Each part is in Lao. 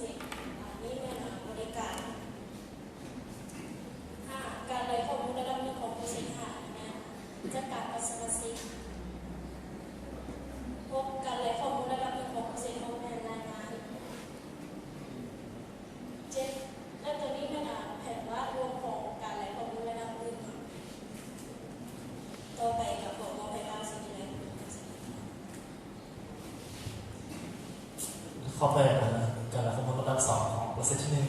ອັນນີ້ແມ່ນບໍລິການ. ຫ້າ ການໄດ້ຂໍ້ມູນລະດັບໜຶ່ງຂອງໂປຣເຊັສຫ້າ ແມ່ນຈັດການປະຊາມາຊິກ. ຫົກ ການໄດ້ຂໍ້ມູນລະດັບໜຶ່ງຂອງໂປຣເຊັສຫົກ ແມ່ນລາຍງານ. ເຈັດ ແລະ ໂຕນີ້ແມ່ນ ອາ ແຜນວາດລວມຂອງການໄດ້ຂໍ້ມູນລະດັບໜຶ່ງ. ຕໍ່ໄປກໍຂໍມອບໃຫ້ບ່າວຊິມີໄດ້. ເຂົ້າໄປ ອາ ການໄດ້ຂໍ້ມູນລະດັບສອງຂອງໂປຣເຊັສທີໜຶ່ງ.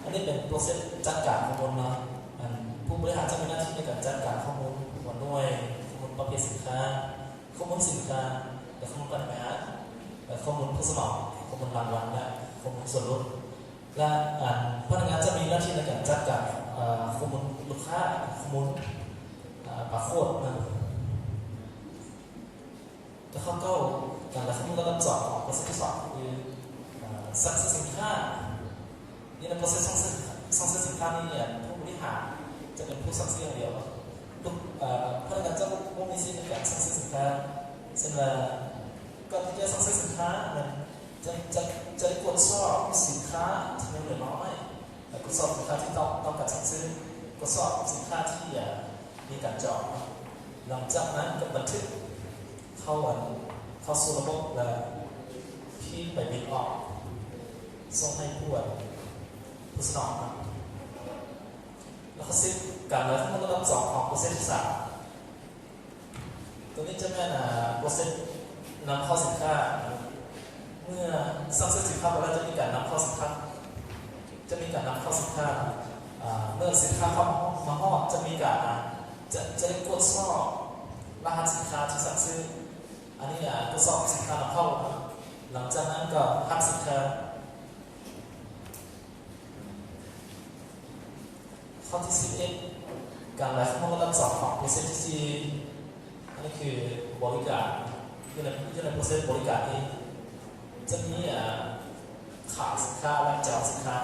ອັນນີ້ເປັນໂປຣເຊັສຈັດການຂໍ້ມູນເນາະ. ອັນ ຜູ້ບໍລິຫານຈະມີໜ້າທີ່ໃນການຈັດການຂໍ້ມູນຫົວໜ່ວຍ, ຂໍ້ມູນປະເພດສິນຄ້າ, ຂໍ້ມູນສິນຄ້າ ແລະ ຂໍ້ມູນພະນັກງານ, ແລະ ຂໍ້ມູນຜູ້ສະໜອງ, ຂໍ້ມູນລາງວັນ ແລະ ຂໍ້ມູນສ່ວນຫຼຸດ. ແລະ ອັນ ພະນັກງານຈະມີໜ້າທີ່ໃນການຈັດການ ເອີ ຂໍ້ມູນລູກຄ້າ, ຂໍ້ມູນ ເອີ ບາໂຄດນຳ. ແລະ ຂໍ້ເກົ້າ ການໄດ້ຂໍ້ມູນລະດັບສອງຂອງໂປຣເຊັສທີສອງ ຄື ເອີ ສັ່ງຊື້ສິນຄ້າ. ຢູ່ໃນໂປຣເຊັສສັ່ງຊື້ ສັ່ງຊື້ສິນຄ້ານີ້ ອັນ ຜູ້ບໍລິຫານຈະເປັນຜູ້ສັ່ງຊື້ຢ່າງດຽວ. ລູກ ເອີ ພະນັກງານຈະບໍ່ ບໍ່ມີສິດໃນການສັ່ງຊື້ສິນຄ້າ. ເຊັ່ນວ່າ ກ່ອນທີ່ຈະສັ່ງຊື້ສິນຄ້າ ແມ່ນ ຈະ ຈະ ຈະໄດ້ກວດສອບສິນຄ້າທີ່ຍັງເຫຼືອນ້ອຍ ແລະ ກວດສອບສິນຄ້າທີ່ຕ້ອງ ຕ້ອງການສັ່ງຊື້, ກວດສອບສິນຄ້າທີ່ ເອີ ມີການຈອງ. ຫຼັງຈາກນັ້ນກໍບັນທຶກເຂົ້າ ອັນ ເຂົ້າສູ່ລະບົບ ແລະ ພີດໃບບິນອອກ ສົ່ງໃຫ້ຜູ້ ອັນ ຜູ້ສະໜອງ. ແລ້ວກໍສິບ ການໄດ້ຂໍ້ມູນລະດັບສອງຂອງໂປຣເຊັສທີສາມ. ຕົວນີ້ຈະແມ່ນ ອາ ໂປຣເຊັສນຳເຂົ້າສິນຄ້າ. ເມື່ອສັ່ງຊື້ສິນຄ້າໄປແລ້ວ ຈະມີການນຳເຂົ້າສິນຄ້າ ຈະມີການນຳເຂົ້າສິນຄ້າ. ອາ ເມື່ອສິນຄ້າເຂົ້າມາຮອດ ຈະມີການ ອາ ຈະ ຈະໄດ້ກວດສອບລະຫັດສິນຄ້າທີ່ສັ່ງຊື້. ອັນນີ້ ອາ ກວດສອບສິນຄ້ານຳເຂົ້າ. ຫຼັງຈາກນັ້ນກໍຮັບສິນຄ້າ. ຂໍ້ທີສິບເອັດ ການໄດ້ຂໍ້ມູນລະດັບສອງຂອງໂປຣເຊັສທີສີ່. ອັນນີ້ຄືບໍລິການ. ຢູ່ໃນ ຢູ່ໃນໂປຣເຊັສບໍລິການນີ້ ຈະມີ ອາ ຂາຍສິນຄ້າ ແລະ ຈອງສິນຄ້າ.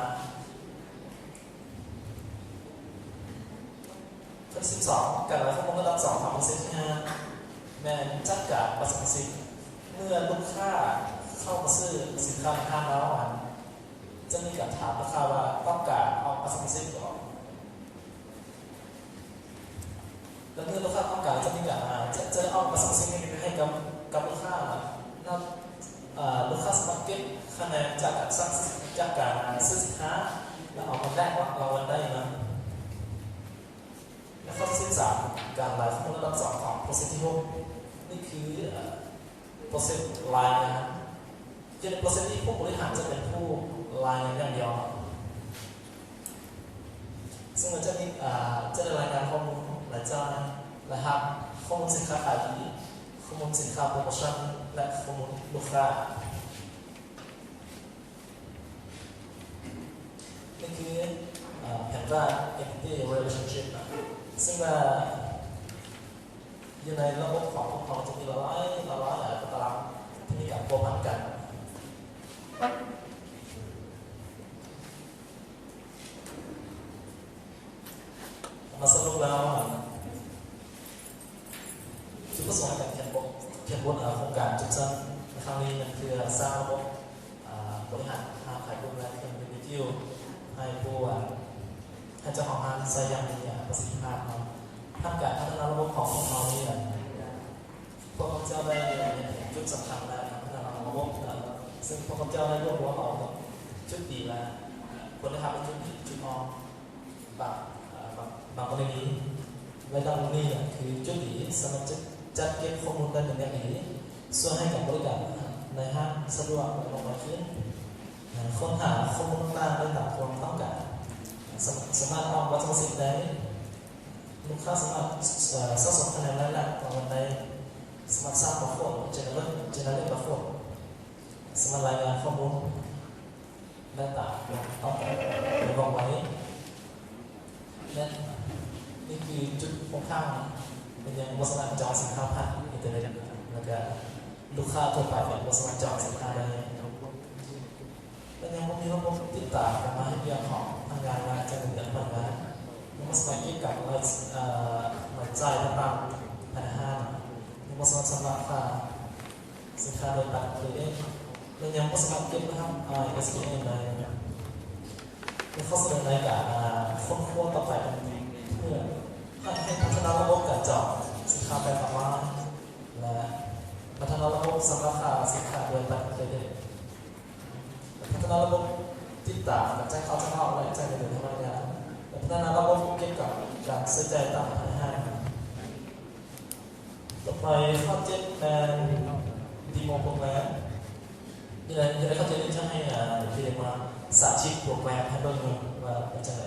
ຂໍ້ທີສິບສອງ ການໄດ້ຂໍ້ມູນລະດັບສອງຂອງໂປຣເຊັສທີຫ້າ ແມ່ນຈັດການປະຊາມາຊິກ. ເມື່ອລູກຄ້າເຂົ້າມາຊື້ສິນຄ້າໃນຮ້ານລາວຫັ້ນ ຈະມີການຖາມລູກຄ້າວ່າຕ້ອງການອອກບັດສະມາຊິກບໍ່ ແລະ ເມື່ອລູກຄ້າຕ້ອງການ ຈະມີການ ອາ ຈະ ຈະໄດ້ອອກບັດສະມາຊິກໃຫ້ກັບ ກັບລູກຄ້າ. ແລ້ວ ອາ ລູກຄ້າສາມາດເກັບຄະແນນຈາກການສັ່ງ ຈາກການ ອາ ຊື້ສິນຄ້າ ແລະ ເອົາມາແລກລາງວັນໄດ້ນຳ. ແລະ ຂໍ້ທີສິບສາມ ການໄດ້ຂໍ້ມູນລະດັບສອງຂອງໂປຣເຊັສທີຫົກ ນີ້ຄື ອາ ໂປຣເຊັສລາຍງານ. ຢູ່ໃນໂປຣເຊັສນີ້ ຜູ້ບໍລິຫານຈະເປັນຜູ້ລາຍງານຢ່າງດຽວ ເຊິ່ງມັນຈະມີ ອາ ຈະໄດ້ລາຍງານຂໍ້ມູນລາຍຈ່າຍ, ລາຍຮັບ, ຂໍ້ມູນສິນຄ້າຂາຍດີ, ຂໍ້ມູນສິນຄ້າໂປຣໂມຊັນ ແລະ ຂໍ້ມູນລູກຄ້າ. ນີ້ຄື ເອີ ແຜນການ entity relationship ນະ ເຊິ່ງວ່າຢູ່ໃນລະບົບຂອງພວກເຮົາຈະມີຫຼາຍໆ ຫຼາຍໆ ເອີ ຕາລາງທີ່ມີການພົວພັນກັນ. ມາສະຫຼຸບແລ້ວ ຈຸດປະສົງໃນການຂຽນບົດ ຂຽນບົດ ເອີ ໂຄງການຈຸດຊັ້ນໃນຄັ້ງນີ້ ແມ່ນເພື່ອສ້າງລະບົບ ອາ ບໍລິຫານຮ້ານຂາຍກຸ່ມ ແລະ ເຄື່ອງດື່ມມີກິ້ວ ໃຫ້ຜູ້ ອາ ໃຫ້ເຈົ້າຂອງຮ້ານໃຊ້ຢ່າງມີ ອາ ປະສິດທິພາບເນາະ. ຜ່ານການພັດທະນາລະບົບຂອງພວກເຮົານີ້ ອາ ພວກຂ້າພະເຈົ້າໄດ້ເຫັນຈຸດສຳຄັນ ແລະ ພັດທະນາລະບົບ ເຊິ່ງພວກຂ້າພະເຈົ້າໄດ້ລວບລວມເອົາຈຸດດີ ແລະ ຜົນໄດ້ຮັບໃນຈຸດດີ ຈຸດອ່ອນ ບາງ ເອີ ບາງ ບາງກໍລະນີ ແລະ ດັ່ງນີ້ແຫຼະຄືຈຸດດີ ສາມາດຈັດ ຈັດເກັບຂໍ້ມູນໄດ້ເປັນຢ່າງດີ ຊ່ວຍໃຫ້ການບໍລິການໃນຮ້ານສະດວກ ແລະ ວ່ອງໄວຂຶ້ນ. ເອີ ຄົ້ນຫາຂໍ້ມູນຕ່າງໆໄດ້ຕາມຄວາມຕ້ອງການ. ສາ ສາມາດອອກບັດສະມາຊິກໄດ້. ລູກຄ້າສາມາດ ເອີ ສະສົມຄະແນນລາຍຮັບລາງວັນໄດ້. ສາມາດສ້າງບາໂຄດ ເຈເນເຣດ ເຈເນເຣດບາໂຄດ. ສາມາດລາຍງານຂໍ້ມູນ ໄດ້ຕາມຄວາມຕ້ອງການ ແລະ ວ່ອງໄວ. ແລະ ນີ້ຄືຈຸດຄົງຄ້າງ ເປັນຫຍັງບໍ່ສາມາດຈອງສິນຄ້າຜ່ານອິນເຕີເນັດ ແລ້ວກະລູກຄ້າທົ່ວໄປບໍ່ສາມາດຈອງສິນຄ້າໄດ້ ແລະ ຍັງບໍ່ມີລະບົບຕິດຕາມການມາເຮັດວຽກຂອງພະນັກງານ ແລະ ການເງິນເດືອນພະນັກງານ ຍັງບໍ່ສາມາດເກັບກຳລາຍ ເອີ ລາຍຈ່າຍຕ່າງໆພາຍໃນຮ້ານ ຍັງບໍ່ສາມາດຊຳລະຄ່າສິນຄ້າໂດຍຕັດໂດຍເອງ. ແລະຍັງບໍ່ສາມາດເກັບນະຄັບ ອາ ເອສເອເອັນ ໄດ້. ມີຂໍ້ສະເໜີໃນການ ອາ ຄົ້ນຄວ້າຕໍ່ໄປ ເພື່ອໃຫ້ ໃຫ້ພັດທະນາລະບົບການຈອງສິນຄ້າແບບອອນລາຍ ແລະ ພັດທະນາລະບົບສຳລັບຫາສິນຄ້າໂດຍຕາງເດດ ແລະ ພັດທະນາລະບົບຕິດຕາມການຈ່າຍເຂົ້າ ຈ່າຍອອກ ແລະ ຈ່າຍເງິນທາງໜ້າງານ ແລະ ພັດທະນາລະບົບເກັບກຳການໃຊ້ຈ່າຍຕາມພະນັກງານ. ຕໍ່ໄປຂໍ້ເຈັດແມ່ນ Demo Program. ຢູ່ໃນ ຢູ່ໃນຂໍ້ເຈັດນີ້ຈະໃຫ້ ອາ ເດັກມາສາທິດໂປຣແກຣມໃຫ້ເບິ່ງວ່າເປັນຈັ່ງໃດ.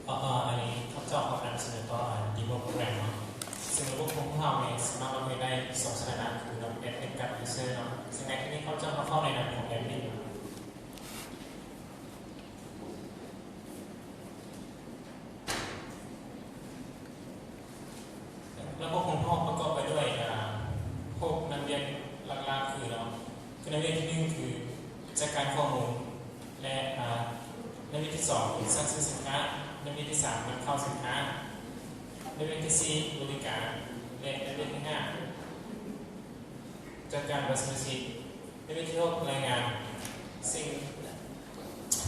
ອາ ອັນນີ້ຂ້າພະເຈົ້າຂໍນຳສະເໜີຕໍ່ Demo Program ເນາະ. ເຊິ່ງລະບົບຂອງພວກເຮົານີ້ສາມາດປະເພດໄດ້ສອງສະຖານະ ຄື Admin ກັບ User ເນາະ. ເຊິ່ງໃນທີ່ນີ້ຂ້າພະເຈົ້າມາເຂົ້າໃນນາມຂອງ Admin ເນາະ. ລະບົບຂອງພວກເຮົາປະກອບໄປດ້ວຍ ອາ ຫົກນັກວຽກຫຼັກໆ ຄືເນາະ ຄືນັກວຽກທີໜຶ່ງ ຄືຈັດການຂໍ້ມູນ ແລະ ອາ ນັກວຽກທີສອງ ຄືສັ່ງຊື້ສິນຄ້າ, ນັກວຽກທີສາມ ນຳເຂົ້າສິນຄ້າ, ນັກວຽກທີສີ່ ບໍລິການ ແລະ ນັກວຽກທີຫ້າ ຈັດການບັດສະມາຊິກ. ໃນເວທີໂລກແຮງງານ ສິ່ງ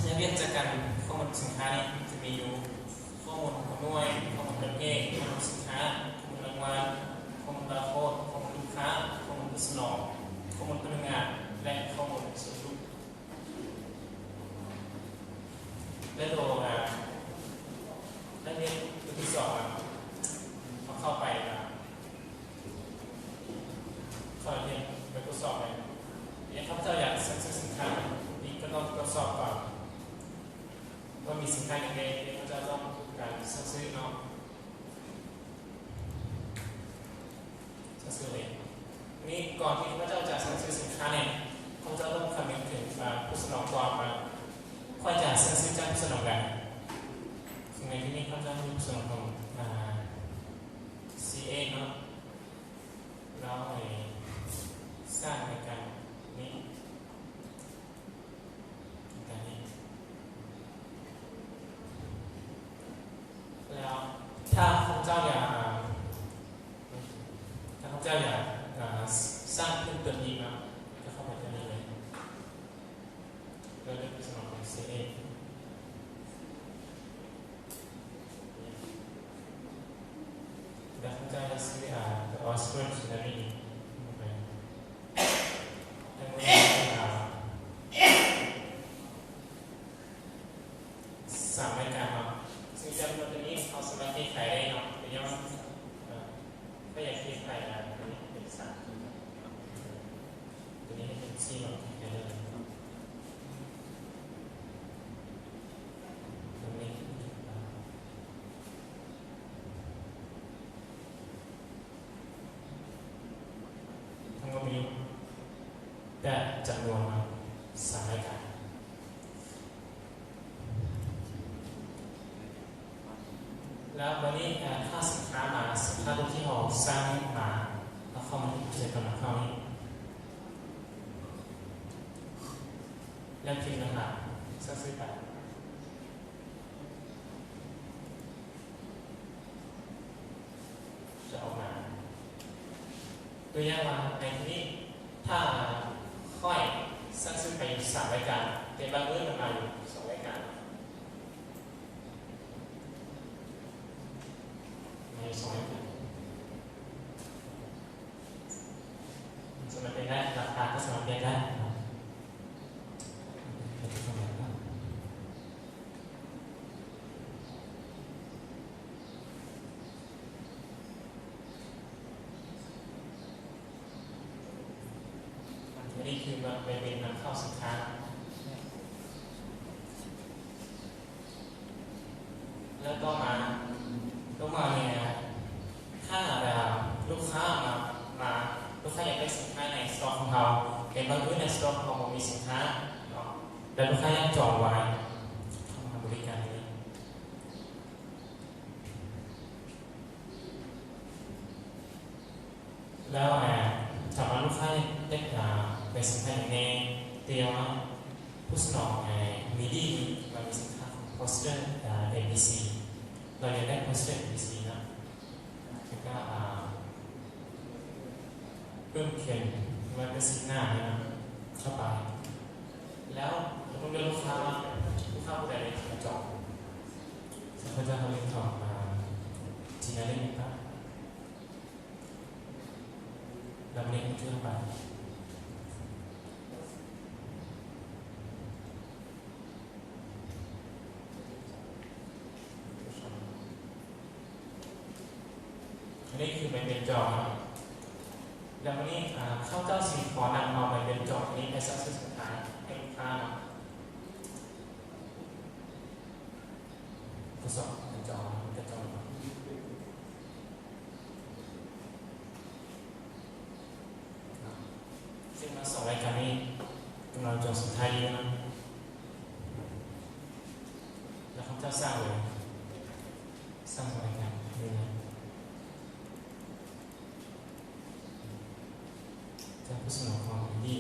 ໃນວຽກຈັດການຂໍ້ມູນສິນຄ້ານີ້ຈະມີຢູ່ ຂໍ້ມູນຫົວໜ່ວຍ, ຂໍ້ມູນປະເພດ, ຂໍ້ມູນສິນຄ້າ, ຂໍ້ມູນລາງວັນ, ຂໍ້ມູນບາໂຄດ, ຂໍ້ມູນລູກຄ້າ, ຂໍ້ມູນຜູ້ສະໜອງ, ຂໍ້ມູນພະນັກງານ ແລະ ຂໍ້ມູນສ່ວນບຸກ. ແລະໂດຍ ອາ ໃນເວທີທີ່ສອງ ເຮົາເຂົ້າໄປ ອາ ເຂົ້າໄປເຮັດ ໄປກວດສອບແມ່ນ ຫາກຂ້າພະເຈົ້າຢາກສັ່ງຊື້ສິນຄ້າ ນີ້ກໍຕ້ອງກວດສອບກ່ອນວ່າມີສິນຄ້າຫຍັງແດ່ທີ່ຂ້າພະເຈົ້າຕ້ອງການສັ່ງຊື້ເນາະ. ສັ່ງຊື້ເອງ. ນີ້ ກ່ອນທີ່ຂ້າພະເຈົ້າຈະສັ່ງຊື້ສິນຄ້ານີ້ ຂ້າພະເຈົ້າຕ້ອງຄຳນຶງເຖິງ ອາ ຜູ້ສະໜອງກ່ອນວ່າ ຂ້ອຍຈະສັ່ງຊື້ຈາກຜູ້ສະໜອງໃດ. ເຊິ່ງໃນທີ່ນີ້ຂ້າພະເຈົ້າມີຜູ້ສະໜອງຂອງ ອາ ຊີເອ ເນາະ. ລາວໃຫ້ສ້າງລາຍການນີ້ ລາຍການນີ້ ແລ້ວຖ້າພວກເຈົ້າຢາກ ຖ້າພວກເຈົ້າຢາກ ອາ ສ້າງເພີ່ມເຕີມອີກເນາະ ກໍເຂົ້າໄປຕົວນີ້ເລີຍ. ເລືອກເປັນສຳລັບຂອງ ເຊ ເອ ແລ້ວເຂົ້າໃຈວ່າຊື່ ອາ The Osprey Dictionary ສາມລາຍການເນາະ ຊຶ່ງຈຳນວນຕົວນີ້ເຮົາສາມາດແກ້ໄຂໄດ້ເນາະ ແຕ່ຍ້ອນ ເອີ ຂ້ອຍຢາກແກ້ໄຂ ອາ ຕົວນີ້ເປັນສາມຕົວ ຕົວນີ້ໃຫ້ເປັນສີ່ເນາະ ແກ້ໄຂເລີຍ ຕົວນີ້ ທັງໝົດມີແຕ່ຈຳນວນເນາະ ສາມລາຍການ. ແລ້ວບາດນີ້ ເອີ ຖ້າສິນຄ້າມາ ສິນຄ້າຕົວທີ່ເຮົາສ້າງມາ ເຮົາເຂົ້າມາທີ່ Create ຕົວນຳເຂົ້ານີ້ ແລ້ວພິມລະຫັດສັ່ງຊື້ໄປ ຈະອອກມາ ຕົວຢ່າງວ່າໃນທີ່ນີ້ ຖ້າຂ້ອຍສັ່ງຊື້ໄປຢູ່ສາມລາຍການ ແຕ່ບາງມື້ມັນມາຢູ່ສອງລາຍການ ມາຢູ່ສອງລາຍການ ມັນສາມາດປ່ຽນໄດ້ ລາຄາກໍສາມາດປ່ຽນໄດ້. ອັນນີ້ຄືວ່າໄປເປັນນຳເຂົ້າສິນຄ້າ ເປັນ ແລ້ວຕໍ່ມາ ຕໍ່ມານີ້ນະ ຖ້າ ເອີ ລູກຄ້າມາ ມາ ລູກຄ້າຢາກໄດ້ສິນຄ້າໃນສະຕັອກຂອງເຮົາ ແຕ່ບັງເອີນໃນສະຕັອກຂອງເຮົາບໍ່ມີສິນຄ້າເນາະ ແລ້ວລູກຄ້າຢາກຈອງໄວ້ ເຮົາມາບໍລິການນີ້. ແລ້ວ ເອີ ຖາມວ່າລູກຄ້າໄດ້ ເອີ ໄດ້ສິນຄ້າຫຍັງແດ່ ແຕ່ວ່າຜູ້ສະໜອງ ເອີ ມີດີ ວ່າມີສິນຄ້າຂອງໂປສເຕີ ເອີ ເອບີຊີ ເຮົາຢາກໄດ້ໂປສເຕີ ເອບີຊີ ເນາະ ແລ້ວກໍ ເອີ ປຶ້ມຂຽນວ່າເປັນສິນຄ້ານີ້ນະ ເຂົ້າໄປ ແລ້ວເຮົາຕ້ອງເລືອກລູກຄ້າວ່າ ລູກຄ້າຜູ້ໃດເລີຍທີ່ຈອງ ເຂົາເຈົ້າເຮົາເລີຍຖອດ ເອີ ຈີນາເລນປະ ແລ້ວເລັກເຂົ້າໄປ ອັນນີ້ຄືໃບເປັນຈອງເນາະ ແລ້ວບັດນີ້ ເອີ ເຂົາເຈົ້າຊິຂໍນຳເອົາໃບເປັນຈອງນີ້ໄປສັ່ງຊື້ສິນຄ້າໃຫ້ລູກຄ້າເນາະ ທົດສອບການຈອງ ການຈອງ ເຊິ່ງວ່າສອງລາຍການນີ້ກຳລັງຈອງສຸດທ້າຍຢູ່ນະ ແລ້ວເຂົາເຈົ້າສັ່ງເລີຍ ສັ່ງສອງລາຍການນີ້ນະ ຈາກຜູ້ສະໜອງຂອງດີ.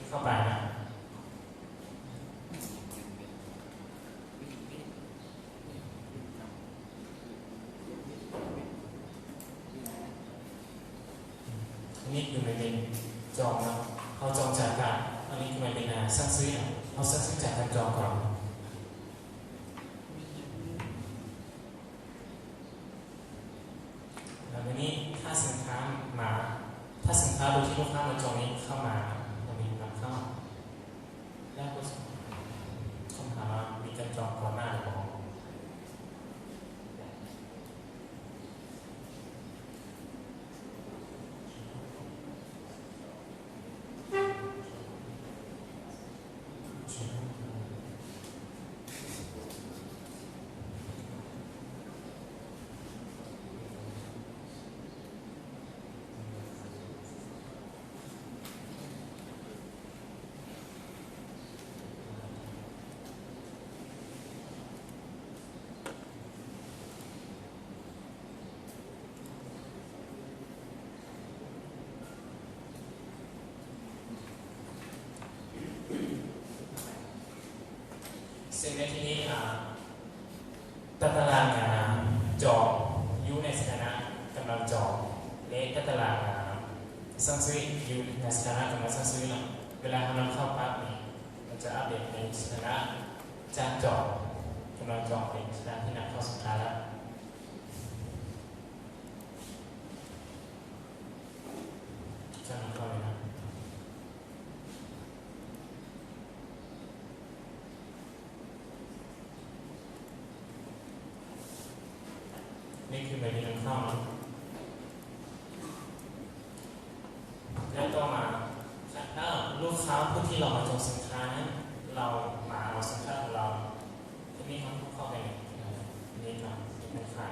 ເຂົ້າໄປນະ ອັນນີ້ຄືໃບເປັນຈອງເນາະ ເຮົາຈອງຈາກການ ອັນນີ້ຄືໃບເປັນ ອ່າ ສັ່ງຊື້ເນາະ ເຮົາສັ່ງຊື້ຈາກການຈອງກ່ອນ. ແລ້ວບາດນີ້ຖ້າສິນຄ້າມາ ຖ້າສິນຄ້າໂດຍທີ່ລູກຄ້າມາຈອງນີ້ເຂົ້າມາ ແລ້ວມີນຳເຂົ້າ ແລ້ວກໍຄຳຖາມວ່າມີການຈອງກ່ອນໜ້າຫຼືບໍ່? ເຊິ່ງໃນທີ່ນີ້ ອາ ຕາຕະລາງ ອາ ຈອງຢູ່ໃນສະຖານະກຳລັງຈອງ ແລະ ຕາຕະລາງ ອາ ສັ່ງຊື້ຢູ່ໃນສະຖານະກຳລັງສັ່ງຊື້ເນາະ. ເວລາເຮົານຳເຂົ້າປັບນີ້ ມັນຈະອັບເດດໃນສະຖານະຈາກຈອງ ກຳລັງຈອງ ເປັນສະຖານະທີ່ນຳເຂົ້າສິນຄ້າແລ້ວ. ຈາກນັ້ນກໍເລີຍນະ ນີ້ຄືໃບເລກນຳເຂົ້າເນາະ. ແລ້ວຕໍ່ມາ ຖ້າລູກຄ້າຜູ້ທີ່ເຮົາມາສົ່ງສິນຄ້ານັ້ນ ລາວມາເອົາສິນຄ້າຂອງລາວ ທີນີ້ເຮົາກໍເຂົ້າໄປໃນນີ້ເນາະ ເປັນຂາຍ.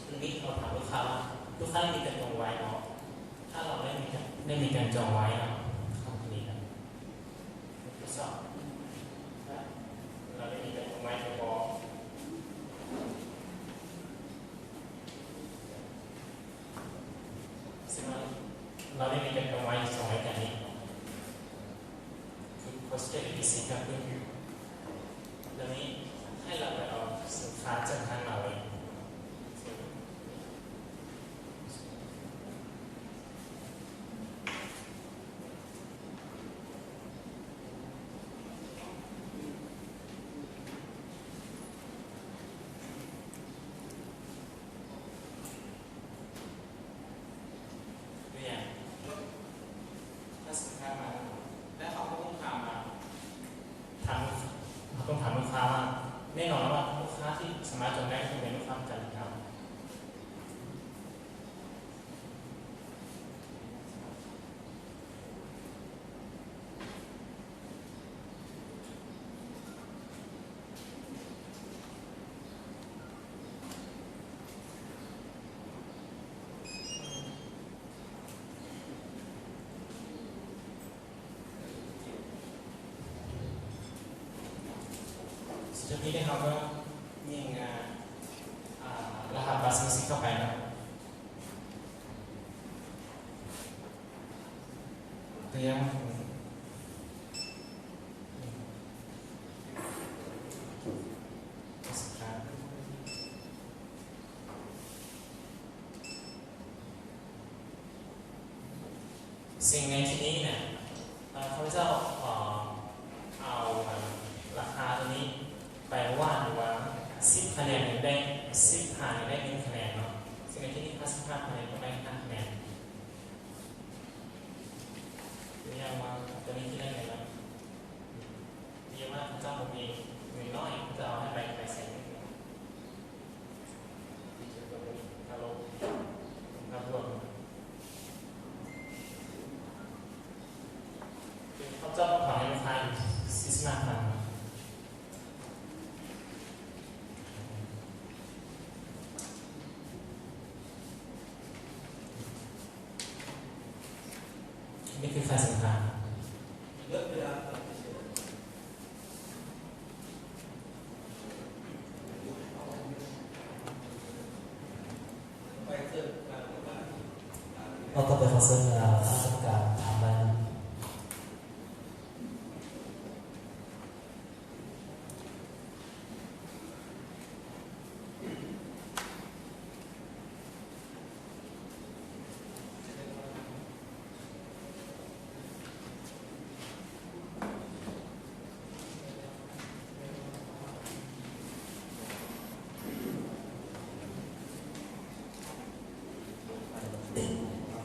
ທີນີ້ເຮົາຖາມລູກຄ້າວ່າ ລູກຄ້າມີການຈອງໄວ້ບໍ່? ຖ້າລາວໄດ້ມີການ ໄດ້ມີການຈອງໄວ້ເນາະ ເຂົ້າທີ່ນີ້ນະ ທົດສອບ ລາວໄດ້ມີການຈອງໄວ້ຫຼືບໍ່? ເຊິ່ງວ່າລາວໄດ້ມີການຈອງໄວ້ຢູ່ສອງລາຍການນີ້ ຄືໂປສເຕີ ເອບີຊີ ກັບປຶ້ມ ແລ້ວນີ້ໃຫ້ລາວໄປເອົາສິນຄ້າຈາກຫັ້ນມາເລີຍ. ຕົວຢ່າງ ຖ້າສິນຄ້າມາແລ້ວ ເຮົາກໍຕ້ອງຖາມວ່າ ຖາມ ເຮົາຕ້ອງຖາມລູກຄ້າວ່າ ແນ່ນອນແລ້ວວ່າ ລູກຄ້າທີ່ສາມາດຈອງໄດ້ຄືເປັນລູກຄ້າປະຈຳຢູ່ແລ້ວ. ສຸດທ້າຍນີ້ເຮົາກໍຍິງ ອາ ອາ ລະຫັດບັດສະມາຊິກເຂົ້າໄປເນາະ. ຕົວຢ່າງ ສິ່ງໃນທີ່ນີ້ນະ ເອີ ຂ້າພະເຈົ້າຂໍເອົາ ເອີ ລາຄາຕົວນີ້ໄປວາດວ່າ ສິບຄະແນນນີ້ໄດ້ ສິບຜ່ານນີ້ໄດ້ໜຶ່ງຄະແນນເນາະ. ສິ່ງໃນທີ່ນີ້ ຫ້າສິບຫ້າຄະແນນຕ້ອງໄດ້ຫ້າຄະແນນ. ຕົວຢ່າງວ່າຕົວນີ້ຄືໄດ້ເງິນແລ້ວ ເພາະວ່າເຂົາເຈົ້າບໍ່ມີເງິນນ້ອຍ ເຂົາເຈົ້າເອົາໃຫ້ໃບ ໃບແສນໜຶ່ງ. ເຂົາເຈົ້າຂາຍໃຫ້ລູກຄ້າຢູ່ສີ່ສິບຫ້າພັນ. ນີ້ຄືຄ່າສິນຄ້າ. ເຮົາຕໍ່ໄປຂໍເຊີນ ເອີ ຄະນະກຳມະການຖາມໄດ້.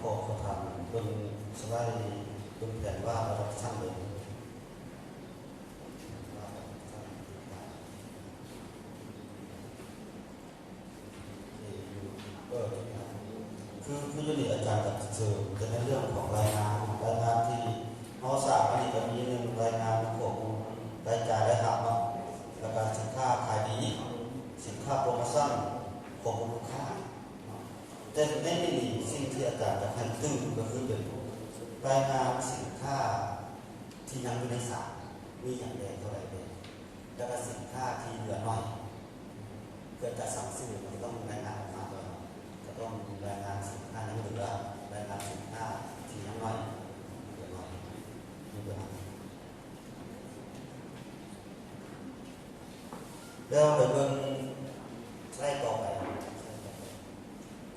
ຂໍ ຂໍຖາມເບິ່ງສະໄລ ເບິ່ງແຜນວາດລະດັບຊັ້ນເລີຍ. ເອີ ຄື ຄືຢູ່ນີ້ອາຈານກໍເສີມ ຈະແມ່ນເລື່ອງຂອງລາຍງານ ລາຍງານທີ່ເຮົາສ້າງມານີ້ ກໍມີໜຶ່ງລາຍງານຂໍ້ມູນລາຍຈ່າຍລາຍຮັບເນາະ ແລ້ວກໍສິນຄ້າຂາຍດີ ສິນຄ້າໂປຣໂມຊັນ ຂໍ້ມູນລູກຄ້າເນາະ. ແຕ່ໃນນີ້ນີ້ ສິ່ງທີ່ອາຈານຢາກໃຫ້ຕື່ມກໍຄືເປັນລາຍງານສິນຄ້າທີ່ຍັງຢູ່ໃນສານ ມີຫຍັງແດ່ ເທົ່າໃດແດ່ ແລ້ວກໍສິນຄ້າທີ່ເຫຼືອໜ້ອຍ ເພື່ອຈະສັ່ງຊື້ ມັນຈະຕ້ອງລາຍງານອອກມາກ່ອນ ຈະຕ້ອງລາຍງານສິນຄ້າຍັງເຫຼືອ ລາຍງານສິນຄ້າທີ່ຍັງໜ້ອຍ ເຫຼືອໜ້ອຍ ມີຕົວນັ້ນ. ແລ້ວໄປເບິ່ງສະໄລຕໍ່ໄປ.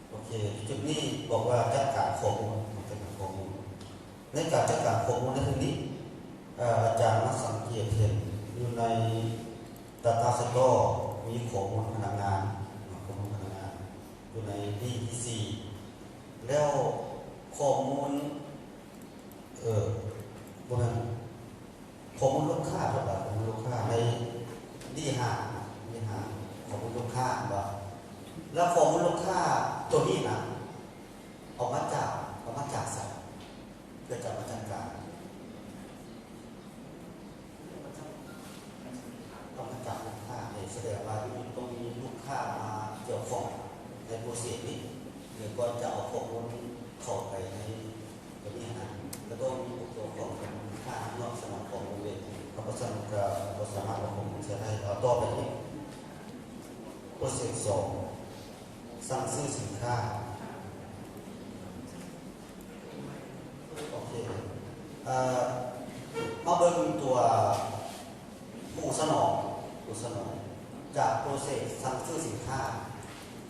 ໂອເຄ ຈຸດນີ້ບອກວ່າຈັດການຂໍ້ມູນ ຈັດການຂໍ້ມູນ. ໃນການຈັດການຂໍ້ມູນໃນເທື່ອນີ້ ເອີ ອາຈານມາສັງເກດເຫັນຢູ່ໃນ Data Store ມີຂໍ້ມູນພະນັກງານ ຂໍ້ມູນພະນັກງານຢູ່ໃນ D ທີສີ່ ແລ້ວຂໍ້ມູນ ເອີ ບໍ່ແມ່ນ ຂໍ້ມູນລູກຄ້າ ເພິ່ນວ່າຂໍ້ມູນລູກຄ້າໃນ D ຫ້າ D ຫ້າ ຂໍ້ມູນລູກຄ້າ ແມ່ນບໍ່? ແລ້ວຂໍ້ມູນລູກຄ້າໂຕນີ້ນະ ເອົາມາຈາກ ເອົາມາຈາກໃສ ເພື່ອຈະມາຈັດການ? ເອົາມາຈາກລູກຄ້າ ເອີ ສະແດງວ່າຕ້ອງມີລູກຄ້າມາກ່ຽວຂ້ອງໃນໂປຣເຊສນີ້ ຫຼື ກ່ອນຈະເອົາຂໍ້ມູນເຂົ້າໄປໃນ ກໍມີຫັ້ນນະ ແລ້ວກໍມີຜູ້ກ່ຽວຂ້ອງກັບລູກຄ້າເນາະ ສະໜອງຂໍ້ມູນເດ ເຮົາກໍສາມາດ ກໍສາມາດເອົາຂໍ້ມູນໃສ່ໄດ້. ເອົາຕໍ່ໄປອີກ ໂປຣເຊສສອງ ສັ່ງຊື້ສິນຄ້າ. ໂອເຄ ເອີ ມາເບິ່ງຕົວ ຜູ້ສະໜອງ ຜູ້ສະໜອງ ຈາກໂປຣເຊສສັ່ງຊື້ສິນຄ້າ.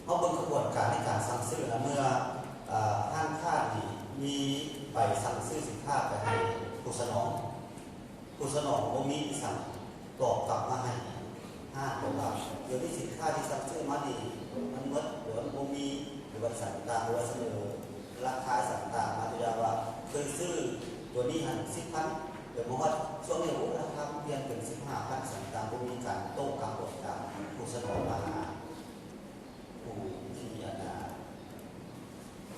ເຮົາເບິ່ງຂະບວນການໃນການສັ່ງຊື້ນະ ເມື່ອ ເອີ ຮ້ານຄ້ານີ້ມີໃບສັ່ງຊື້ສິນຄ້າໄປໃຫ້ຜູ້ສະໜອງ, ຜູ້ສະໜອງບໍ່ມີອີ່ຫຍັງຕອບກັບມາໃຫ້ຮ້ານ ເພາະວ່າດຽວນີ້ສິນຄ້າທີ່ສັ່ງຊື້ມານີ້ມັນໝົດ ຫຼືວ່າມັນບໍ່ມີ ຫຼືວ່າອີ່ຫຍັງຕ່າງໆ ຫຼືວ່າສະເໜີລາຄາອີ່ຫຍັງຕ່າງໆມາ ຕົວຢ່າງວ່າເຄີຍຊື້ຕົວນີ້ຫັ້ນສິບພັນ ດຽວມາຮອດຊ່ວງນີ້ ໂອ້ ລາຄາມັນປ່ຽນເປັນສິບຫ້າພັນ ສັນຕາ ບໍ່ມີການໂຕ້ກັງວົນກັນ ຜູ້ສະໜອງມາຫາຜູ້ທີ່ອັນນ່າ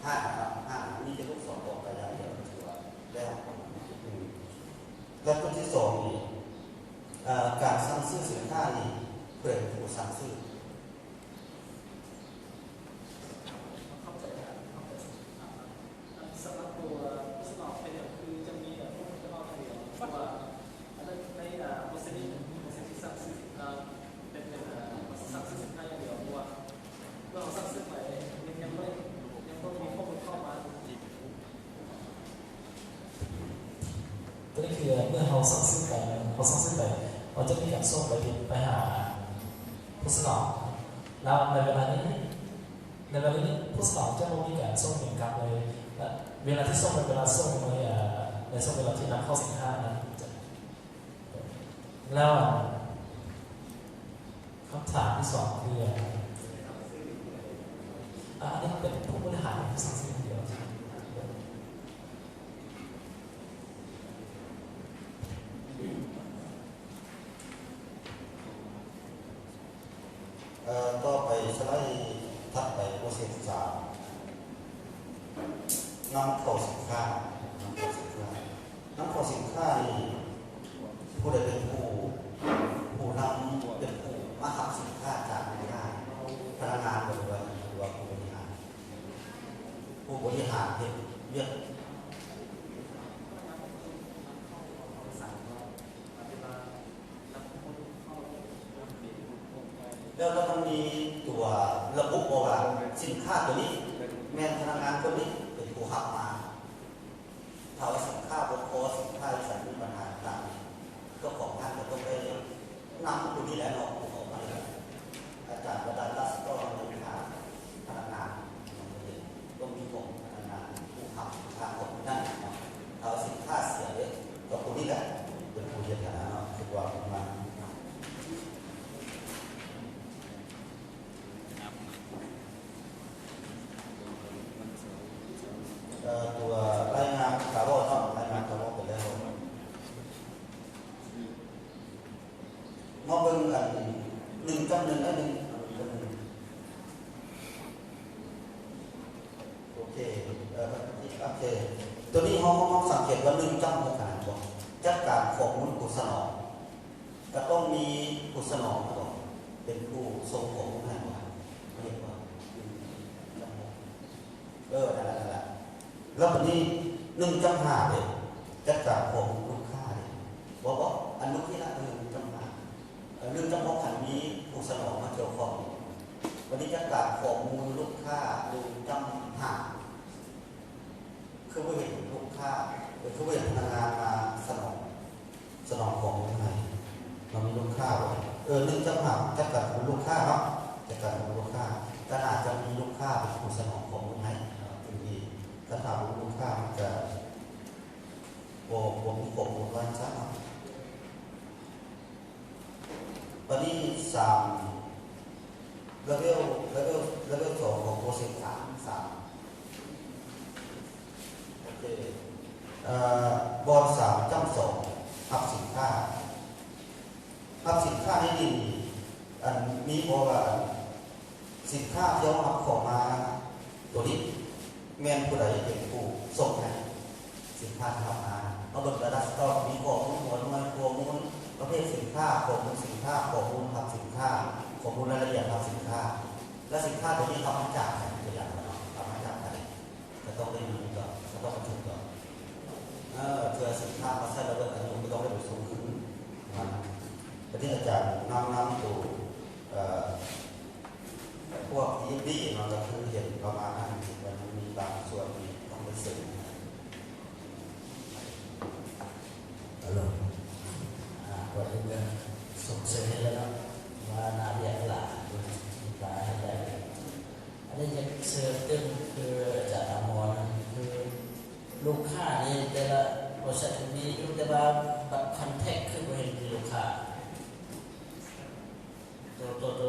ຫ້າງເນາະ ຫ້າງມີແຕ່ລູກສອງອອກໄປຢ່າງດຽວ ຖືວ່າແລ້ວ. ແລ້ວຕົວທີສອງນີ້ ເອີ ການສັ່ງຊື້ສິນຄ້ານີ້ ຜູ້ໃດເປັນຜູ້ສັ່ງຊື້? ເຂົ້າໃຈ ເຂົ້າໃຈ. ອັນສຳລັບຕົວຜູ້ສະໜອງເປັນຫຍັງຄືຈະມີແຕ່ຜູ້ສະໜອງຢ່າງດຽວ ເພາະວ່າອັນນັ້ນໃນ ອາ ເປີເຊັນ ເປີເຊັນທີ່ສັ່ງຊື້ສິນຄ້າເປັນ ເປັນ ອາ ສັ່ງຊື້ສິນຄ້າຢ່າງດຽວ ເພາະວ່າເມື່ອເຮົາສັ່ງຊື້ໄປ ຍັງ ຍັງບໍ່ໄດ້ ຍັງບໍ່ມີຂໍ້ມູນເຂົ້າມາ. ຕົວນີ້ຄືເມື່ອເຮົາສັ່ງຊື້ໄປ ເຮົາສັ່ງຊື້ໄປ ເຮົາຈະມີການສົ່ງໄປ ໄປຫາຜູ້ສະໜອງ ແລ້ວໃນເວລານີ້ ໃນເວລານີ້ຜູ້ສະໜອງຈະບໍ່ມີການສົ່ງຫຍັງກັບເລີຍ ແລະ ເວລາທີ່ສົ່ງເປັນເວລາສົ່ງໃນ ເອີ ໃນຊ່ວງເວລາທີ່ນຳເຂົ້າສິນຄ້ານັ້ນ. ແລ້ວ ຄຳຖາມທີສອງຄື ອາ ອັນນີ້ເປັນຜູ້ບໍລິຫານ ຜູ້ສັ່ງຊື້ຄົນດຽວ. ເອີ ຕໍ່ໄປສະໄລຖັດໄປ ໂປຣເຊັສສາມ ນຳເຂົ້າສິນຄ້າ ນຳເຂົ້າສິນຄ້າ ນຳເຂົ້າສິນຄ້ານີ້ ຜູ້ໃດເປັນຜູ້ ຜູ້ນຳ ເປັນຜູ້ມາຮັບສິນຄ້າຈາກແມ່ຄ້າ? ພະນັກງານບໍ ຫຼືວ່າ ຫຼືວ່າຜູ້ບໍລິຫານ? ຜູ້ບໍລິຫານເຮັດວຽກ ແລ້ວ ແລ້ວມັນມີຕົວລະບຸບໍ່ວ່າ ສິນຄ້າຕົວນີ້ແມ່ນພະນັກງານຄົນນີ້ເປັນຜູ້ຮັບມາ? ຖ້າວ່າສິນຄ້າບໍ່ພໍ ສິນຄ້າອີສັງມີບັນຫາຕ່າງໆ ເຈົ້າຂອງຮ້ານກໍຕ້ອງໄດ້ນຳຜູ້ນີ້ແຫຼະເນາະ ຜູ້ເຂົ້າມານີ້ແຫຼະ. ອາຈານວ່າດ້ານລາຊະກອນ ເລຂາ ພະນັກງານ ຕ້ອງມີຂອງພະນັກງານຜູ້ຮັບສິນຄ້າຂອງຜູ້ນັ້ນເນາະ. ຖ້າວ່າສິນຄ້າເສຍເດ ກໍຜູ້ນີ້ແຫຼະເປັນຜູ້ເຮັດຫັ້ນນະເນາະ ຄືວ່າປະມານ ເອີ ຕົວລາຍງານກາເວົ້າເນາະ ລາຍງານກາເວົ້າໄປແລ້ວ. ມາເບິ່ງອັນ ໜຶ່ງຈ້ຳໜຶ່ງ ອັນ ໂອເຄ ເອີ ໂອເຄ ຕົວນີ້ເຮົາ ເຮົາ ເຮົາສັງເກດວ່າ ໜຶ່ງຈ້ຳຫົກຫັ້ນ ເຫັນບໍ່? ຈັດການຂໍ້ມູນຜູ້ສະໜອງ ກໍຕ້ອງມີຜູ້ສະໜອງ ເປັນຜູ້ສົ່ງຂໍ້ມູນໃຫ້ ເຫັນບໍ່? ເອີ ນັ້ນແຫຼະ ນັ້ນແຫຼະ. ແລ້ວບັດນີ້ ໜຶ່ງຈ້ຳຫ້າເດ ຈັດການຂໍ້ມູນລູກຄ້າເດ ບໍ່ ບໍ່ ອັນເມື່ອກີ້ນະ ໜຶ່ງຈ້ຳຫ້າ ເອີ ໜຶ່ງຈ້ຳຫົກຫັ້ນມີຜູ້ສະໜອງມາກ່ຽວຂ້ອງ. ບັດນີ້ຈັດການຂໍ້ມູນລູກຄ້າ ໜຶ່ງຈ້ຳຫ້າ ຄືບໍ່ເຫັນລູກຄ້າ ເອີ ຄືບໍ່ເຫັນພະນັກງານມາສະໜອງ ສະໜອງຂອງໃຫ້ ມັນມີລູກຄ້າບໍ່? ເອີ ໜຶ່ງຈັດການ ຈັດການຂອງລູກຄ້າເນາະ ຈັດການຂອງລູກຄ້າ ກໍໜ້າຈະມີລູກຄ້າເປັນຜູ້ສະໜອງຂອງໃຫ້ ເນາະ ເປັນດີ. ຄັນຖ້າບໍ່ມີລູກຄ້າ ມັນຈະບໍ່ ບໍ່ມີຂໍ້ມູນວ່າຊັ້ນເນາະ. ບັດນີ້ ສາມ ລະເວວ ລະເວວ ລະເວວສອງຂອງໂປຣເຊັສສາມ ສາມ ໂອເຄ ເອີ ບ່ອນສາມຈ້ຳສອງ ຮັບສິນຄ້າ ຮັບສິນຄ້າໃນນີ້ ອັນ ມີບໍ່ວ່າ ອັນ ສິນຄ້າທີ່ເຮົາຮັບເຂົ້າມາໂຕນີ້ ແມ່ນຜູ້ໃດເປັນຜູ້ສົ່ງໃຫ້? ສິນຄ້າທີ່ເຮົາຫາ ເຮົາເບິ່ງແຕ່ລະສະຕັອກ ມີຂໍ້ມູນຫົວໜ່ວຍ, ຂໍ້ມູນປະເພດສິນຄ້າ, ຂໍ້ມູນສິນຄ້າ, ຂໍ້ມູນຮັບສິນຄ້າ, ຂໍ້ມູນລາຍລະອຽດຮັບສິນຄ້າ ແລະ ສິນຄ້າໂຕນີ້ຮັບມາຈາກໃຜ? ຕົວຢ່າງເນາະ ຮັບມາຈາກໃຜ? ກໍຕ້ອງໄດ້ມີກ່ອນ ກໍຕ້ອງບັນທຶກກ່ອນ. ເອີ ເທື່ອສິນຄ້າມາໃຊ້ລະເບີດອາຍຸ ກໍຕ້ອງໄດ້ໄປສົ່ງຄືນ. ອາ ປະເທດອາຈານນຳ ນຳໂຕ ເອີ ພວກທີ່ດີເນາະ ກໍຄືເຫັນປະມານນັ້ນ ເຫັນວ່າມັນມີບາງສ່ວນທີ່ຕ້ອງໄດ້ເສີມ. ຮັລໂຫຼ ອາ ກ່ອນອື່ນກໍຊົມເຊີຍໃຫ້ແລ້ວເນາະ ວ່າໜ້າວຽກຫຼາຍ ຫຼາຍໃຫ້ໄດ້. ອັນນີ້ຢາກເສີມຕື່ມ ຄືອາຈານອາມອນ ຄືລູກຄ້ານີ້ແຕ່ລະບໍລິສັດກໍມີຢູ່ ແຕ່ວ່າບັດຄອນແທັກຄືບໍ່ເຫັນມີລູກຄ້າ. ໂຕ ໂຕ ໂຕ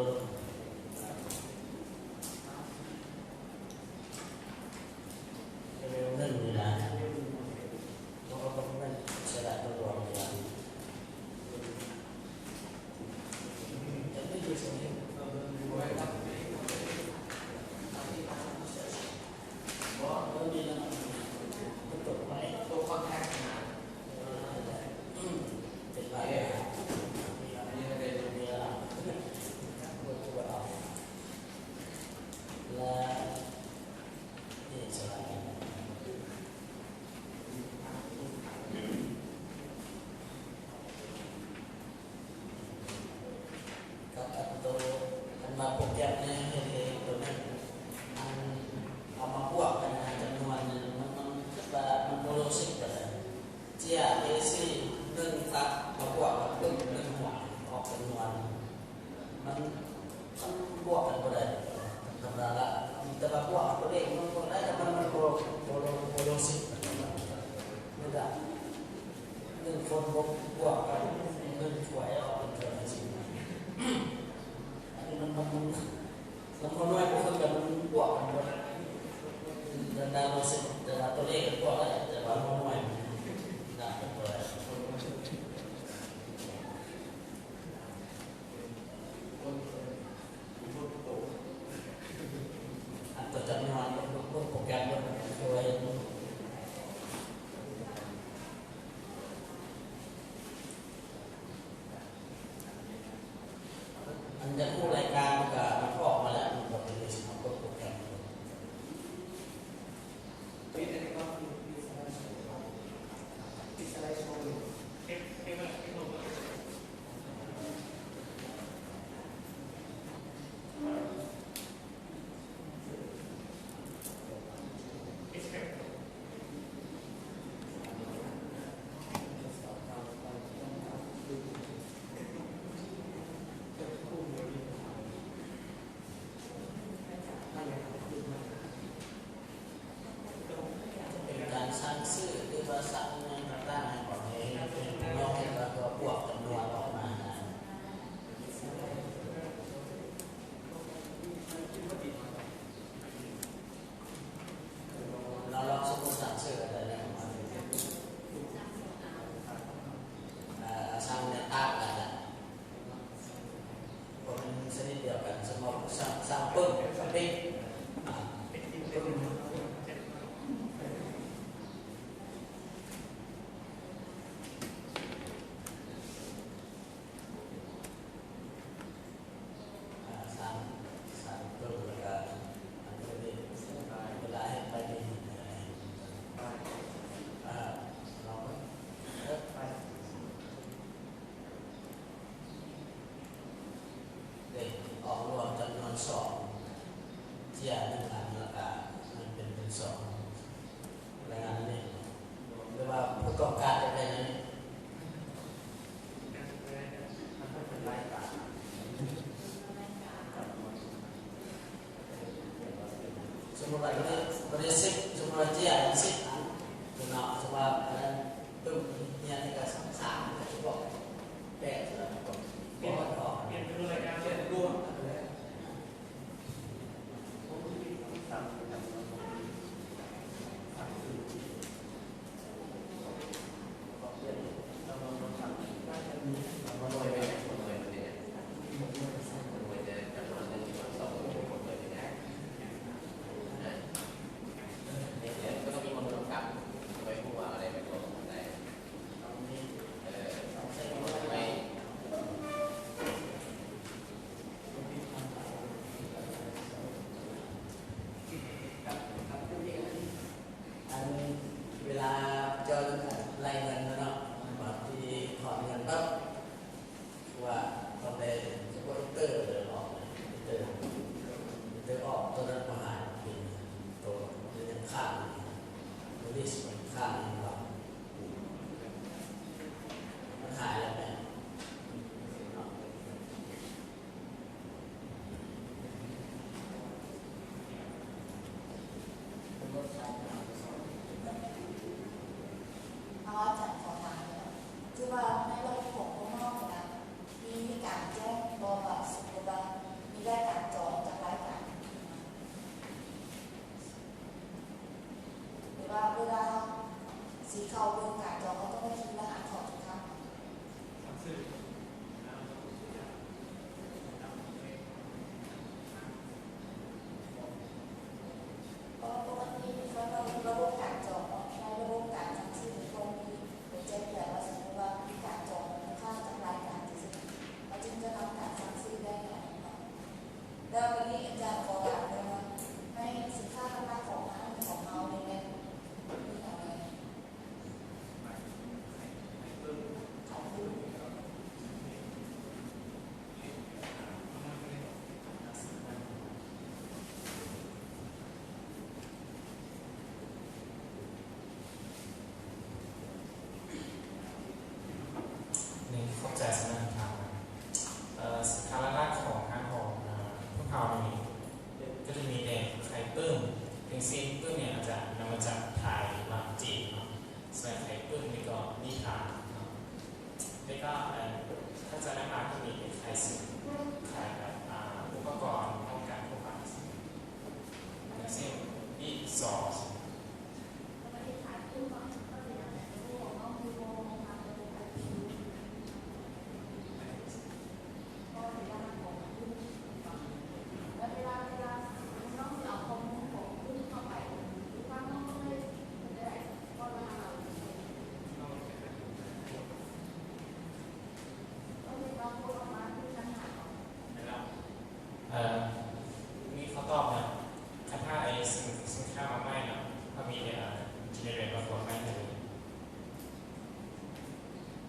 ໂປຣແກຣມໃນເຮັດເອງໂຕນັ້ນ ອັນເອົາມາບວກກັນນະ ຈຳນວນມັນ ມັນຄິດວ່າມັນບໍ່ໂລຊິກປານໃດ. ເຈຍເອຊີ ໜຶ່ງຕັບມາບວກກັບປຶ້ມ ໜຶ່ງຫົວ ອອກຈຳນວນ ມັນ ມັນບວກກັນບໍ່ໄດ້ ທຳມະດາລະ. ແຕ່ວ່າບວກເອົາຕົວເລກມາບວກໄດ້ ແຕ່ມັນ ມັນບໍ່ ບໍ່ໂລ ບໍ່ໂລຊິກປານໃດ. ມັນກະ ໜຶ່ງຄົນບວກກັບໜຶ່ງຖ້ວຍອອກເປັນຖ້ວຍຈັ່ງຊີ້. ອັນນີ້ມັນ ມັນ ມັນ ມັນນ້ອຍບໍ່ຄືກັນ ມັນບວກກັນບໍ່ໄດ້. ແຕ່ວ່າໂລຊິກ ແຕ່ວ່າຕົວເລກບວກໄດ້ ແຕ່ວ່ານ້ອຍມັນໜັກເກີນໄປ. ອັນຕົວຈຳນວນ ໂປຣແກຣມ ອັນຢາກຮູ້ລາຍການ ມັນກະ ມັນອອກມາແລ້ວ ມັນກະເປັນເລື່ອງຂອງໂປຣແກຣມ. ເປັນການສັ່ງຊື້ ຫຼືວ່າສັ່ງຫຍັງຕ່າງໆ ໃຫ້ເຂົາເຮັດ ເປັນນ້ອງເຮັດ ແລ້ວກໍບວກຈຳນວນອອກມາ. ລອງ ລອງສົມມຸດ ສັ່ງຊື້ໄດ້ແລ້ວ ເອີ ສັ່ງແນວຕາກໄດ້ແລ້ວ ເພາະມັນຊະນິດດຽວກັນ. ສົມມຸດ ສັ່ງ ສັ່ງປຶ້ມ ປິດ ປຶ້ມ. ອ່າ ສາມ ສາມຕົ້ນ ແລ້ວກະອັນນີ້ ເວລາເຮັດໄປນີ້ ອ່າ ລອງເບິ່ງ ເອີ ໄປ ເດ ອອກລວມຈຳນວນສອງ ເຈຍໜຶ່ງອັນ ແລ້ວກະມັນເປັນ ເປັນສອງ. ລາຍງານອັນນີ້ ຫຼືວ່າຜູ້ຕ້ອງການຈະໄດ້ອັນນີ້ ສົມມຸດວ່າຕົວນີ້ ຕົວນີ້ສິບ ສົມມຸດວ່າເຈຍອັນສິບອັນເນາະ ສົມມຸດວ່າອັນນັ້ນ ປຶ້ມ ເຮຍນີ້ກະສາມ ກະຊິບອກແປດ ແລ້ວກະ ປຽນເປັນລາຍການລວມ. ອັນເວລາເຈົ້າໄລ່ເງິນເນາະ ບາງທີຖອນເງິນປັບ ວ່າຕ້ອງໄດ້ສະເພາະ enter ເດີອອກ enter enter ອອກ ໂຕນັ້ນບໍ່ຫາຍ ເປັນໂຕ ມັນຍັງຄ້າງ release ມັນຄ້າງຢູ່ ມັນຫາຍແລ້ວແມ່ນ. ເອົາ ອາຈານຂໍຖາມແດ່ ຄືວ່າໃນລະບົບຂອງພວກເຮົານີ້ນະ ມີ ມີການແຈ້ງບໍ່ວ່າ ສົມມຸດວ່າມີລາຍການຈອງຈັກລາຍການ ຫຼືວ່າເວລາເຮົາຊິເຂົ້າເບິ່ງການຈອງ ເຮົາຕ້ອງໄດ້ຄີລະຫັດເຂົ້າທຸກຄັ້ງ? ເພາະວ່າປົກກະຕິ ຄັນວ່າລະບົບການຈອງເນາະ ໃນລະບົບການສັ່ງຊື້ນີ້ ມັນມີ ໂດຍແຈ້ງເຕືອນວ່າ ສົມມຸດວ່າມີການຈອງມູນຄ່າຈັກລາຍການຈັ່ງຊີ້ ເຮົາຈຶ່ງຈະນຳການສັ່ງຊື້ໄດ້ເນາະ. ແລ້ວບັດນີ້ອາຈານຂໍຖາມແດ່ວ່າ ໃນສິນຄ້າຕ່າງໆຂອງຮ້ານຂອງເຮົານີ້ແມ່ນມີຫຍັງແດ່? ຂາຍເພີ່ມ. ກໍຈະມີແຕ່ໄຂ່ປຶ້ມ ເປັນສິ່ງປຶ້ມນີ້ອາດຈະນຳມາຈາກໄທ ຫຼືວ່າຈີນເນາະ. ສ່ວນໄຂ່ປຶ້ມນີ້ກໍນິທານເນາະ. ແລ້ວກໍ ເອີ ຖ້າຈະນຳມາກໍມີແຕ່ໄຂ່ຊິງ ໄຂ່ແບບ ອ່າ ອຸປະກອນປ້ອງກັນພວກບາງສິ່ງ ຢ່າງເຊັ່ນ ດິນສໍ. ເອີ ມີຄຳຕອບນະ. ຄັນຖ້າໄອ້ຊິງ ຊິງຄ້າມາໃໝ່ນະ ເຮົາມີ ເອີ ເຈເນເຣດມາກວນໃໝ່ເລີຍ.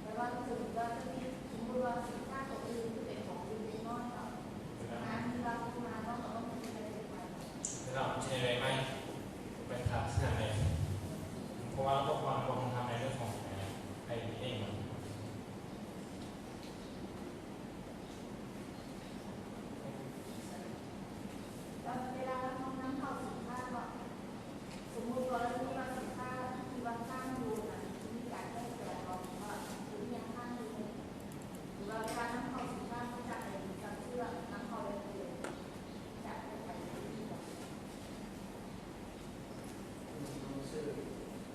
ແປວ່າ ສົມມຸດວ່າ ສົມມຸດວ່າສິນຄ້າຕົວອື່ນທີ່ເປັນຂອງຫຼິ້ນເດັກນ້ອຍເນາະ ມາມີລາວມາເນາະ ກໍຕ້ອງມີເຈເນເຣດໃໝ່ ເນາະ ເຈເນເຣດໃໝ່ ໄປພັດທະນາໃໝ່ ເພາະວ່າລະບົບວາງລົງທຳໃນເລື່ອງຂອງ ເອີ ໄອ້ນີ້ເອງເນາະ. ແລ້ວເວລາເຮົານຳເຂົ້າສິນຄ້າເນາະ ສົມມຸດກໍລະນີວ່າສິນຄ້າທີ່ວ່າຄ້າງຢູ່ນັ້ນ ມີການແກ້ໄຂບໍ່ ວ່າມີຫຍັງຄ້າງຢູ່ ຫຼືວ່າເວລານຳເຂົ້າສິນຄ້າມາຈາກໃດ ຈາກເຊື້ອນຳເຂົ້າໄດ້ເລີຍ ຈາກແກ້ໄຂບໍ່? ເຮົາຊື້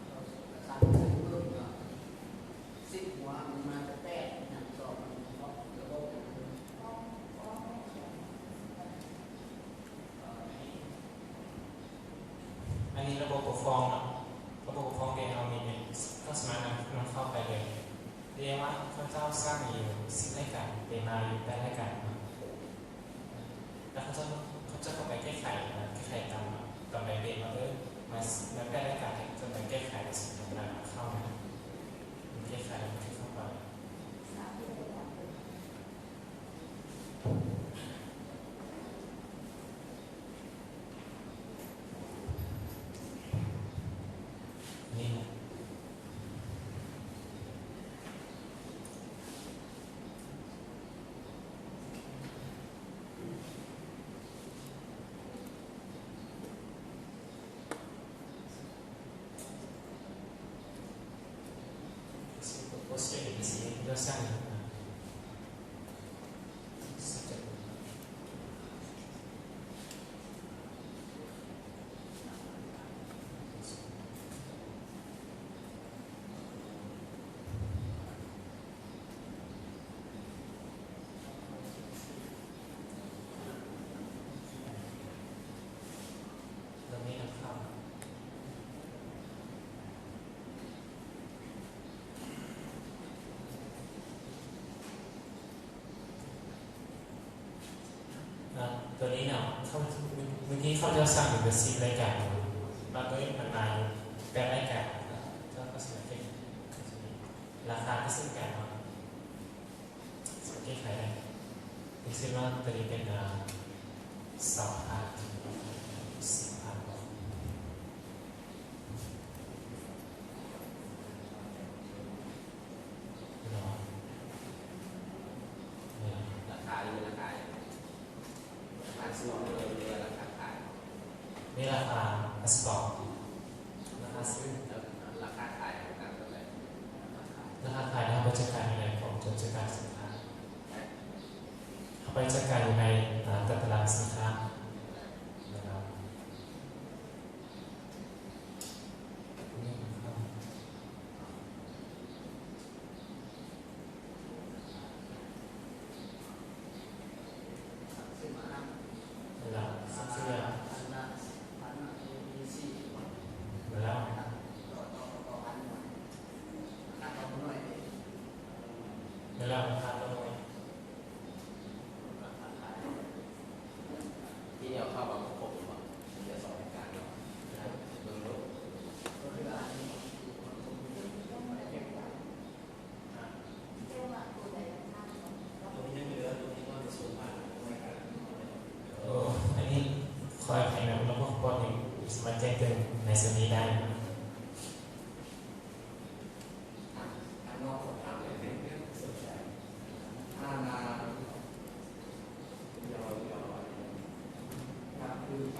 ເຮົາສັ່ງຊື້ເພີ່ມເນາະ ສິບຫົວ ມັນມາແຕ່ແປດ ຫຍັງສອງ ມັນເນາະ ລະບົບຫຍັງ ອັນນີ້ລະບົບປົກຄອງເນາະ ລະບົບປົກຄອງທີ່ເຮົາມີນີ້ ເຮົາສາມາດນຳ ນຳເຂົ້າໄປໄດ້ ແສດງວ່າເຂົາເຈົ້າສ້າງຢູ່ສິບລາຍການ ແຕ່ມາຢູ່ແປດລາຍການເນາະ ແລ້ວເຂົາເຈົ້າ ເຂົາເຈົ້າກໍໄປແກ້ໄຂ ແກ້ໄຂຕາມ ຕາມໃບເບນວ່າ ເອີ ມາ ມາແປດລາຍການ ເຂົາເຈົ້າໄປແກ້ໄຂ ແລ້ວເຂົ້າມາ ແກ້ໄຂແລ້ວເຂົ້າໄປ. ອ່າ ຕົວນີ້ເນາະ ເຂົາ ເມື່ອກີ້ເຂົາເຈົ້າສັ່ງເປັນສິບລາຍການ ມາຕົວນີ້ມັນມາຢູ່ແປດລາຍການ ລາຄາກໍເຊັ່ນກັນເນາະ ແຕ່ວ່າຕົວນີ້ເປັນ ອ່າ ສອງພັນ ສິບພັນ. ລາຄາຢູ່ ລາຄາຢູ່ ລາຄາຊື້ ຫຼືວ່າລາຄາຂາຍ? ນີ້ລາຄາ ລາຄາຊື້ ລາຄາຊື້ ແລ້ວລາຄາຂາຍ ລາຄາຂາຍ ລາຄາຂາຍ ເຮົາໄປຈັດການຢູ່ໃນຂອງຈັດການສິນຄ້າ ເຮົາໄປຈັດການຢູ່ໃນ ອ່າ ຕະ ຕະລາງສິນຄ້າ ນະຄັບ. ແລ້ວ ແລ້ວ ທີ່ເອົາເຂົ້າມາຄົບບໍ່? ເບິ່ງດູ. ໂອ້ ອັນນີ້ຂໍອະໄພນຳ ລະບົບບໍ່ໄດ້ສາມາດແຈ້ງເຕືອນໃນສ່ວນນີ້ໄດ້. ທາງນອກເຂົາຖາມເລີຍ ສົນໃຈ ອານາ ເອີ ເອີ ກະຄືກ